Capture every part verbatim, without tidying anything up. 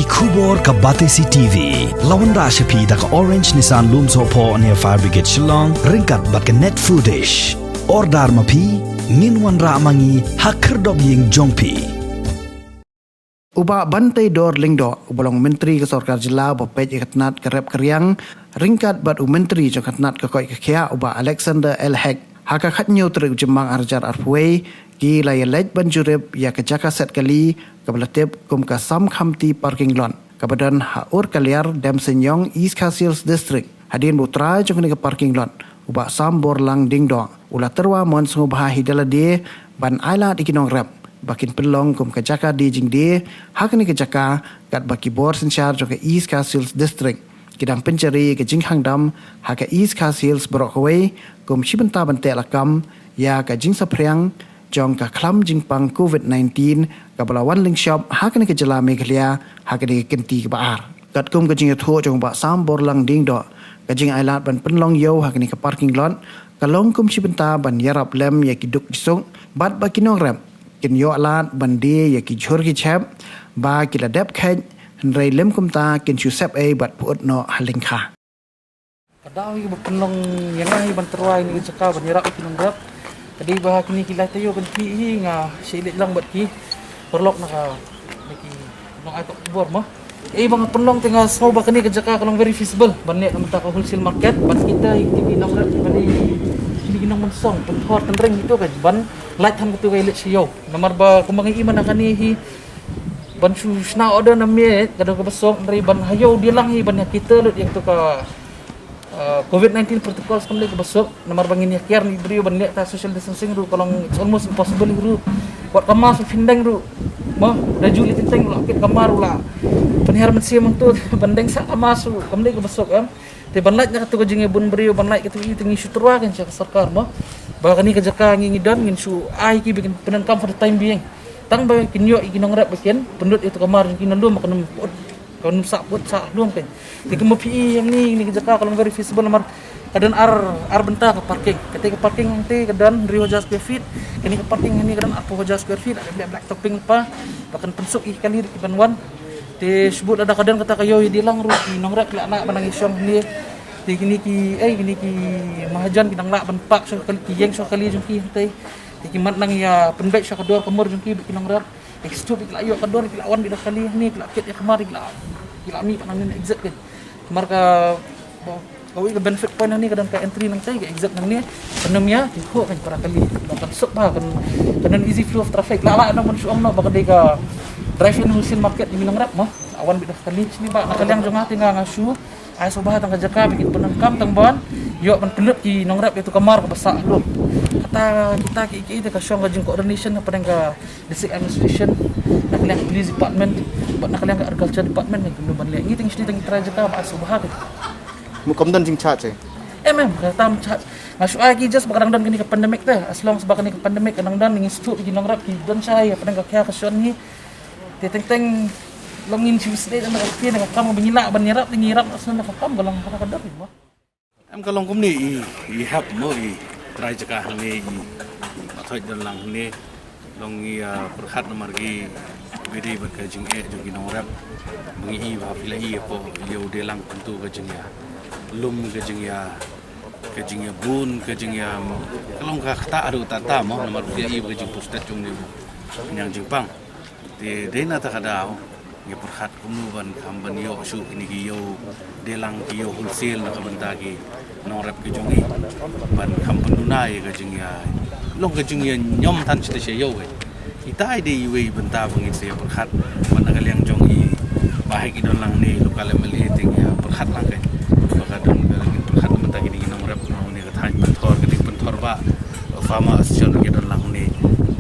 Khubor ka Batesi T V la wanrah sha phi da ka Orange Nissan Lumsohphoh near Fire Brigade Shillong ryngkat bad ka Net Foodish. Order ma phi, ngin wanrah ma ngi ha khyrdop ïing jong phi. U Bah Banteidor Lyngdoh, uba long u Myntri ka Sorkar Jylla uba peit ïa ka tnat ka rep ka riang, ryngkat bad u Myntri jong ka tnat ka koit ka khiah, u Bah Alexander L Hek, ha ka khathynñiew tarik u Jymmang ar hajar arphew wei, ki la ïaleit ban jurip ïa ka jaka set kali kaba la tip kum ka Samkhamti Parking Lot, kaba don ha Urkaliar, Demseiniong, East Khasi Hills District. Hadien ba u trai jong kane ka parking lot, u Bah Samborlang Lyngdoh, u la tyrwa mon sngewbha hi da lade ban ailad ïa ki nongrep ba kin pynlong kum ka jaka die jingdie ha kane ka jaka, katba ki bor synshar jong ka East Khasi Hills District ki dang pynjari ïa ka jingkhang dam ha ka East Khasi Hills baroh kawei, kum shi bynta ban teh lakam ïa ka jingsaphriang jong ka khlam jingpang COVID nineteen kaba la wan lyngshop ha kane ka jylla Meghalaya ha kane ka kynti kaba ar. Katkum ka jingïathuh jong u Bah Samborlang Lyngdoh, ka jingailad ban pynlong ïew ha kane ka parking lot ka long kum shi bynta ban ïarap lem ïa ki duk ki suk bad ba ki nongrep kin ïoh lad ban die ïa ki jhur ki jhep ba ki la dep kheit, hynrei lym kumta kin shu sep ei bad pyut noh ha lyngkha. Ka daw hi ba pynlong ïa nga hi ban tyrwa ïa kane ka jaka ban ïarap ïa ki nongrep. Ka dei ba ha kine ki lai taïew ban phi hi nga shah leit lang bad ki paralok na ka, na ki nongai khubor mo. Ei ba nga pynlong te nga sngew ba kane ka jaka ka long very feasible ban leh na ka bynta ka wholesale market, ban kita ïa ki nongrep, ban ïa ki nongmynsong, pynthor tynring ïa kito ka, ban lait than kato ka ïaleit sha ïew. Namar ba kumba nga i mynta kane hi, ban shu shna order na miet ka dei kaba suk, hynrei ban ha ïew die lang hi ban ïa kita lut ïa kato ka, uh, COVID nineteen protocols kam dei kaba suk. Namar ba ngin ïa kiar ïa ki briew ban leh ta social distancing ruh ka long, it's almost impossible ruh. Wat ka mask u phin deng ruh, mo, da ju leit teng teng ruh la kit ka mask ruh la pynhiar mynsiem hangto ban deng sah ka mask ruh kam dei kaba suk, em. Te ban lait na kato ka jingïabun briew, ban lait kato ka, te ngi shu tyrwa kein sha ka sorkar, mo, ba kane ka jaka ngi, ngi don, ngin shu ai ki ba kin pyndonkam for the time being. Tang ba kin ïoh ïa ki nongrep ba kin pynlut ïa kato ka mar jong ki na lum, ba kan ym pyut, kan ym sah pyut sah lum kein. Te kumba phi i hangne, kane ka jaka ka long very feasible namar ka don ar, ar bynta ka parking. Kata ka parking hangta ka don hynriew hajar square feet. Kane ka parking hangne ka don arphew hajar square feet. Ka leh black topping lypa, ba kan pynsuk ïa ki kali ruh ki ban wan. Te shu bud lada ka don kata ka ïew ïa die lang ruh, ki nongrep ki lah ban nang ïashong hangne. Te kine ki, eh, kine ki mahajon ki nang lah ban park shuwa kali, ki ïeng shuwa kali jong ki hangta. Te ki mat nang ïa pynbeit shuwa ka dor ka mur jong ki bad ki nongrep. Te ki sdang ki lah ïoh ka dor, ki lah wan beit da kali hangne, ki lah kit ïa ka mar, ki lah, ki lah mih pat nangne na exit kein. Namar ka, kawei ka benefit point hangne ka don ka entry nangta, ka exit nangne. Kan ym ïa, ki khuh kein para kali. Kan suk bha, kan, kan don easy flow of traffic. Lah lah nang ban shu ong noh ba ka dei ka drive-in wholesale market jong ki nongrep mo. Lah wan beit da kali shane ba na ka liang jong nga te nga, nga shu ai sngewbha tang ka jaka ba kin pyndonkam tang ban ïoh ban pynlut ki nongrep ïa kato ka mar kaba sah lum. Kata kita ki, ki, te ka shong ka jing coordination hapdeng ka district administration, na ka liang ka police department bad na ka liang ka agriculture department, ngi kynduh ban leh. Ngi te ngi sdang tang ngi trai jaka ba ai sngewbha te. Mut kam don jingcharge eh? Em, em, ka tam charge. Nga shu ai ki just ba ka dang don kane ka pandemic te. As long as ba kane ka pandemic ka dang don, ngi sdang ki nongrep ki don shai hapdeng ka khia ka shon hi. Te teng teng long ngin shu sdang na ka khia na ka kam ba ngi lah ban ïarap, ngi ïarap na ka kam ka long ka dor mo. Em, ka long kumne, i, i hap mo, i trai jaka hangne, i, i pathoi don lang hangne. Long i, ah, pyrkhat namar ki, ba dei bad ka jingeh jong ki nongrep. Ba ngi i ba phi la i hapoh ïew die lang kumto ka jingïalum, ka jingïa, ka jingïabun, ka jingïa, ka long ka ktah haduh katta mo, namar phi la i ba ka jingpustet jong une u khñiang jingpang. Te dei na kata ka daw ngi pyrkhat kumno ban kham ban ïoh shuh kine ki ïew die lang, ki ïew wholesale na ka bynta ki nongrep ki jong ngi, ban kham pynduna ïa ka jingïa, long ka jingïa ñiom than shatei sha ïew eh. Ita i dei iwei i bynta ba ngin sa ïa pyrkhat, ban na ka liang jong i Bah Hek i don lang ne, local M L A, te ngi ïa pyrkhat lang kein ba ka don ka, ngin pyrkhat na ka bynta kine ki nongrep na une ka thaiñ Pynthor, ka dei Pynthor ba Farmer Association ki don lang ne.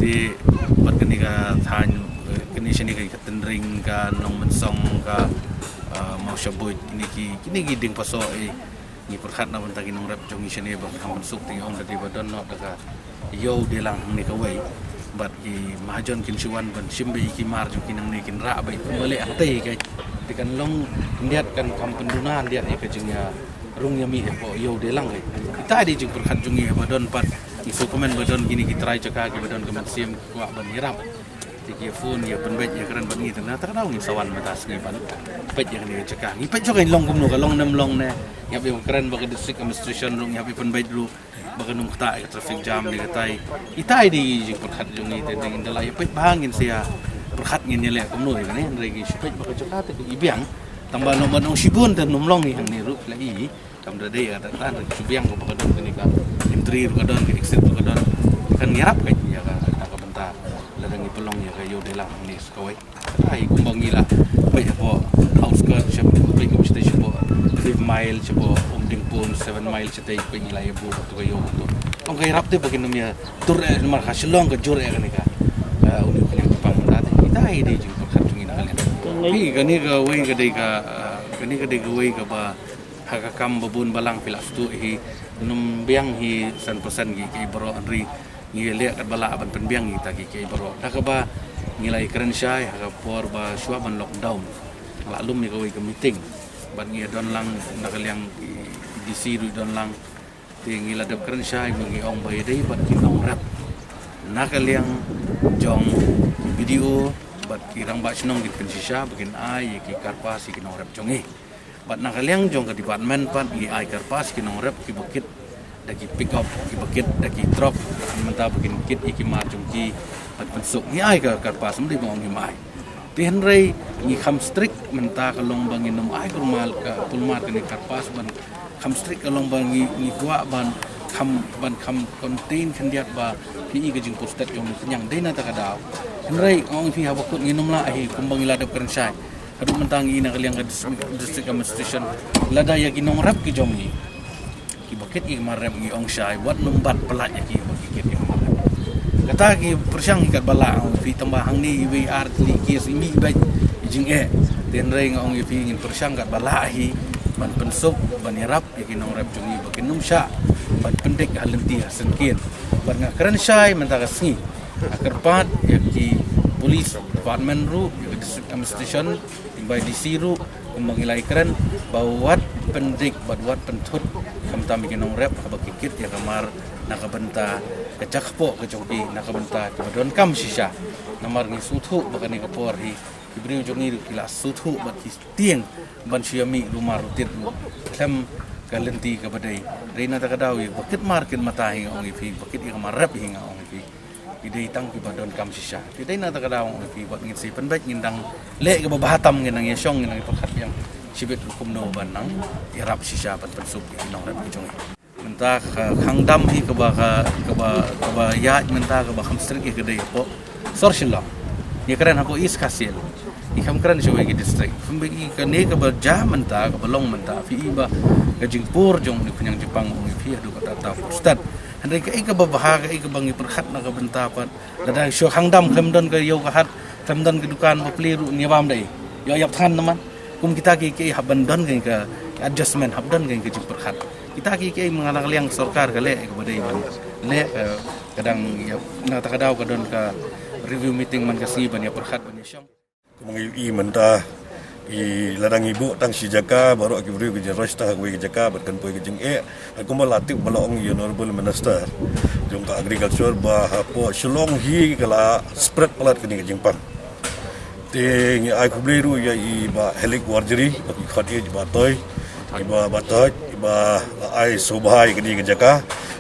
Te bad kane ka thaiñ, eh, kane shane ka tynring, ka Nongmynsong, ka, ah, Mawshabuit, kine ki, kine ki dieng paso, eh, ngi pyrkhat na bynta ki nongrep jong ngi shane ba kham pynsuk te ngi ong da dei ba don noh da ka ïew die lang hangne kawei. Bad ki mahajon kin shu wan ban shim beit ïa ki mar jong ki nangne, kin rah beit kumba leh hangtei kein. Te kan long khyndiat, kan kham pynduna khyndiat ïa ka jingïarung ïamih hapoh ïew die lang kein. Kita i dei jingpyrkhat jong ngi ba don pat, ngi sngewkmen ba don kine ki trai jaka kiba don ka mynsiem ki kwah ban ïarap. Ki phone, ïa pynbeit, ïa kren bad ngi, te na kata ka daw ngin sa wan mynta sngi ban peit ïa kane ka jaka. Ngi peit jong ka long kumno, ka long ne ym long ne. Ngi hap ïa kren bad ka district administration ruh, ngi hap ïa pynbeit ruh ba kan ym ktah ïa ka traffic jam ne katai. Ita i dei i jingpyrkhat jong ngi, te ngin da la ïa peit ba ngin sa ïa pyrkhat, ngin ïa leh kumno ïa kane, hynrei ngi shu peit ba ka jaka te ka i biang. Tang ba long ban ong shibun te ym long ïa hangne ruh la i. Kam da dei ïa kata, tang shu biang ka ba ka don kane ka entry ruh ka don, ka exit ruh ka don. Kan ïarap ka ïa ka, ka bynta lada ngi pynlong ïa ka Ïew Deilang hangne sa kawei. Ai, kumba ngi la peit hapoh outskirt, sha peit kum shatei shapoh five mile, shapoh Umdingpur, seven mile shatei, peit ngi la ïa buh tu ka ïew tu. Ong ka ïarap te ba kin ym ïa tur eh, namar ka Shillong ka jur eh kane ka. Eh, uni u khliang jipang mynta te. Ita i dei jingpyrkhat jong ngi na ka liang. Phi, kane kawei ka dei ka, eh, kane ka dei kawei kaba ha ka kam ba bun balang phi la sdang hi, ym biang hi san percent ki, ki baroh, hynrei ngi leh katba lah ban pynbiang ïa kita ki, ki baroh. Da kaba ngi la ïakren shai ha ka por ba shuwa ban lockdown, la lum ïa kawei ka meeting, bad ngi ïa don lang na ka liang i D C ruh don lang. Te ngi la dep kren shai ba ngi ong ba ïadei bad ki nongrep, na ka liang jong B D O bad ki rangbah shnong kin pynshisha ba kin ai ïa ki kyrpad ïa ki nongrep jong ngi. Bad na ka liang jong ka department pat ngi ai kyrpad ki nongrep kiba kit da ki pick up, kiba kit da ki truck, mynta ba kin kit ïa ki mar jong ki ban pynsuk. Ngi ai ka kyrpad, ym dei ba ong ngim ai. Te hynrei ngi kham strict mynta ka long ba ngin ym ai kulmar ka, kulmar kane ka kyrpad, ban kham strict ka long ba ngi, ngi kwah ban kham, ban kham contain khyndiat ba phi i ka jingpur stet jong ngi khñiang, dei na kata ka daw. Hynrei ong phi haba kut ngin ym lah hi, kumba ngi la dep kren shai. Haduh mynta ngi na ka liang ka district, district administration, lada ïa ki nongrep ki jong ngi kiba kit ïa ki mar rep ngi ong shai, wat nym bat pyllait ïa ki ba ki kit ïa ki mar rep. Kata ki pyrshang hi katba lah, ong phi, tang ba hangne iwei ar tylli ki, i mih beit i jingeh. Te hynrei nga ong ïa phi ngin pyrshang katba lah hi ban pynsuk, ban ïarap ïa ki nongrep jong ngi ba kin ym shah ban pyndik ha lynti ha syngkien. Bad nga kren shai mynta ka sngi, nga kyrpad ïa ki police department ruh, ïa ka district administration, ïa ka D C ruh, kumba ngi la ïakren, ba wat pyndik bad wat pynthut khamtam ïa ki nongrep haba ki kit ïa ka mar na ka bynta ka jaka kpoh ka jong ki, na ka bynta kiba donkam shisha. Namar ngi sngewthuh ba kane ka por hi ki briew jong ngi ruh ki la sngewthuh bad ki tieng ban shu ïa mih lumar ruh tied ruh khlem ka lynti kaba dei. Dei na kata ka daw ïa ba kit mar kit mata hi nga ong ïa phi, ba kit ïa ka mar rep hi nga ong ïa phi. Ki dei tang kiba donkam shisha. Ki dei na kata ka daw nga ong ïa phi, wat ngin sa pynbeit, ngin dang leh kaba bha tam, ngin dang ïa shong, ngin dang ïa pyrkhat biang shibit kumno ban nang ïarap shisha ban pynsuk ïa ki nongrep ki jong ngi. Mynta ka khang dam hi kaba, ka, kaba, kaba ïaid mynta kaba kham strict hi ka dei hapoh sor Shillong. Ngi kren hapoh East Khasi Hills. Ngi kham kren shawei ki district. Kham ba i kane kaba jia mynta, kaba long mynta, phi i ba ka jingpur jong une u khñiang jingpang u ong ïa phi haduh katta katta pur stet. Hynrei kaei kaba bha, kaei kaba ngi pyrkhat na ka bynta pat, lada shu khang dam khlem don ka ïew ka hat, khlem don ka dukan ba plie ruh, ngi bam dei. Ïoh ïap than naman. Kum kita ki, ki hap ban don ka, ka adjustment, hap don ka, ka jingpyrkhat. Kita ki, ki ma nga na ka liang sorkar ka leh kaba dei ban leh, eh, ka dang ïa, na kata ka daw ka don ka review meeting man ka sngi ban ïa pyrkhat ban ïa shong. Kum ngi i mynta, i lada ngi buh tang shi jaka, baroh ki briew ki jingrush tang ha kawei ka jaka bad kan poi ka jingeh. Kumba la tip ba la ong ïa u Honorable Minister jong ka Agriculture ba hapoh Shillong hi ka la spread palat kane ka jingpang. Te ngi ai khublei ruh ïa i Bah Helic Warjri, ba ki khot ïa i Bah Toi, i Bah Bah Toi, i ba la ai sngewbha ïa kane ka jaka.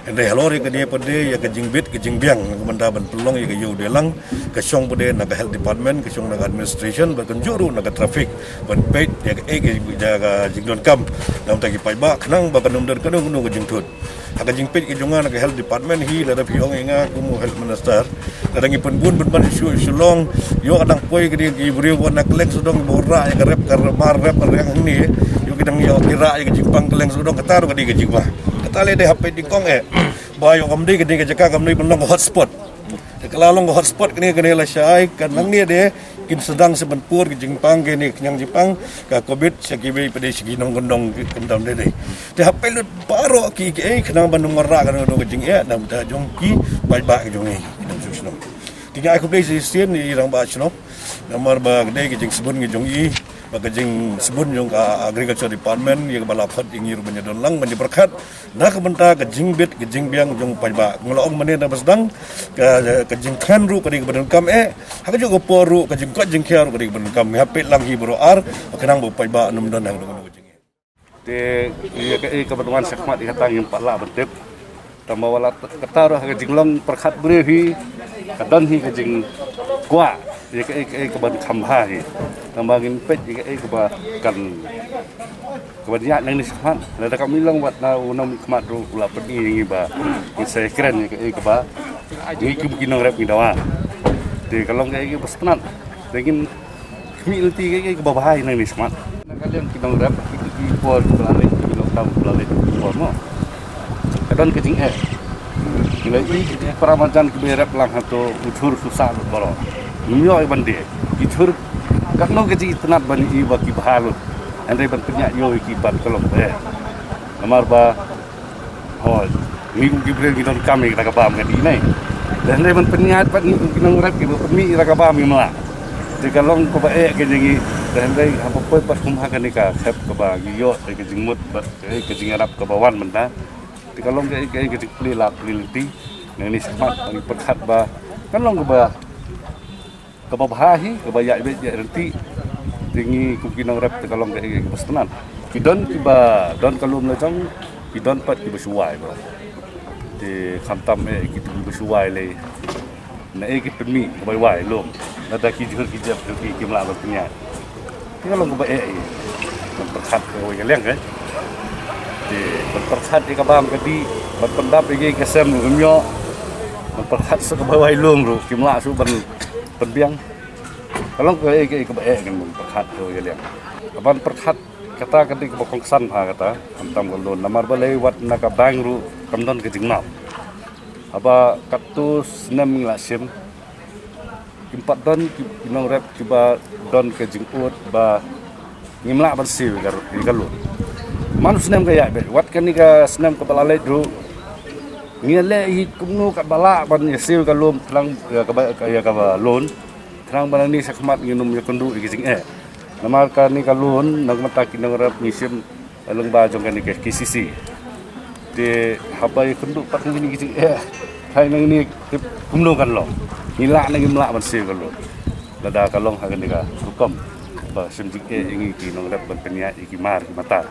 Hynrei halor ïa kane pat de ïa ka jingbit ka jingbiang, ka mynta ban pynlong ïa ka Ïew Deilang, ka shong pat de na ka health department, ka shong na ka administration, bad kan jur ruh na ka traffic, ban peit ïa kaei ka jaka jingdonkam na ka bynta ki paidbah, khnang ba kan ym don kano kano ka jingthut. Ha ka jingpeit ka jong nga na ka health department hi, lada phi ong ïa nga kum u health minister, lada ngi pynbun pynban sha Shillong, ïoh ka dang poi ka dei ki briew ba na kylleng sawdong ba rah ïa ka rep ka mar rep ka rep hangne, ïoh ki dang ïoh ki rah ïa ka jingpang kylleng sawdong, kata ruh ka dei ka jingma. Kata lei dei hapdeng kong eh. Ba ïoh kam dei ka dei ka jaka kam dei ban long ka hotspot. Te ka la long ka hotspot kane kane la shai, ka nangne de kin sdang sa ban pur ka jingpang kane ka khñiang jingpang ka covid sha kiwei pat de sha ki nongkyndong ki kyndam de de. Te hap peit lut baroh ki, ki, eh, khnang ban ym wanrah kano kano ka jingeh na ka bynta jong ki paidbah ka jong ngi ki nongshong shnong. Te ngi ai khublei shisien ïa i rangbah shnong namar ba ka dei ka jingsbun ka jong i. Ba ka jingsbun jong ka Agriculture Department ïa kaba la khot ïa ngi ruh ban ïa don lang ban ïa pyrkhat na ka bynta ka jingbit ka jingbiang jong paidbah. Nga la ong mynne na ba sdang ka, ka jingkren ruh ka dei kaba donkam eh, ha kajuh ka por ruh ka jingkoit jingkhiah ruh ka dei kaba donkam. Nga peit lang hi baroh ar ba khnang ba paidbah nym don ha kano kano ka jingeh. Te ïa kaei kaba wan shakhmat ïa kata ngim pat lah ban tip. Tangba wat la kata ruh ha ka jinglong pyrkhat briew hi ka don hi ka jingkwah ïa kaei kaei kaban kham bha hi. Tangba ngin peit ïa kaei kaba kan, kaban ïaid nangne shakhmat. Lada kam long, wat na u nongmihkhmat ruh u la pyni ïa ngi ba ngin sa ïakren ïa kaei kaba ngi kum ki nongrep ngi dawa. Te ka long kaei kaba sngewtynnat. Te ngin khmih lynti kaei kaei kaba bha ïa nangne shakhmat. Na ka liang ki nongrep, ki, ki por ki ba la leit, ki long tam ki ba la leit ki por mo. Ka don ka jingeh. Ki la i ki para marjan ki ba rep lang hato u jhur susah lut baroh. Ngim ïoh i ban die. Ki jhur katno ka jingitynnat ban i ba ki bha lut. Hynrei ban pynïaid ïoh i ki ban ka long ba eh. Namar ba Hooid, ngi kum ki briew ngi donkam ïa kata ka bam ka dih ne. Te hynrei ban pynïaid pat ngi kum ki nongrep kiba pynmih ïa kata ka bam ngim lah. Te ka long kaba eh ka jong ngi. Te hynrei haba poi pat kum ha kane ka khep kaba ngi ïoh ïa ka jingmut bad ka jingïarap kaba wan mynta. Te ka long ka, ka, ka jingplie lad plie lynti. Nangne shakhmat ngi pyrkhat ba kan long kaba kaba bha hi, kaba ïaid beit ïaid ryntih. Te ngi kum ki nongrep te ka long kaei kaei kaba sngewtynnat. Ki don kiba don ka lum la jong, ki don pat kiba shu wai bro. Te khamtam eh ki tu kiba shu wai lei. Na eh ki pynmih kaba wai lum. Lada ki jhur ki jep ki kim lah ban pynïaid. Te ka long kaba eh hi. Ban pyrkhat kawei ka liang eh. Te ban pyrkhat ïa ka bam ka dih, ban pyndap ïa ka sem ruh kim ïoh. Ban pyrkhat sa kaba wai lum ruh kim lah shuh ban pynbiang. Ka long kaei kaei kaba eh ngan pyrkhat kawei ka liang. Ban pyrkhat kata ka dei kaba kongsan bha kata, khamtam ka loan. Namar balei wat na ka bank ruh kam don ka jingmap. Haba katto snem ngi la shim, kim pat don ki, ki nongrep kiba don ka jingud ba ngim lah ban siew ïa ka, ïa ka loan. Man u snem ka ïaid beit, wat kane ka snem kaba la leit ruh ngi leh hi kumno kaba lah ban ïa siew ïa ka loan, khnang ïa kaba, ïa kaba loan. Khnang ba nangne shakhmat ngin ym ïakynduh ïa ki jingeh. Namar kane ka loan na ka bynta ki nongrep ngi shim lyngba jong kane ka K C C. Te haba ïakynduh pat ngi ki jingeh, hai nangne te kumno kan long. Ngi lah ne ngim lah ban siew ka loan. Lada ka long ha kane ka rukom ba shim jingeh ïa ngi ki nongrep ban pynïaid ïa ki mar ki mata.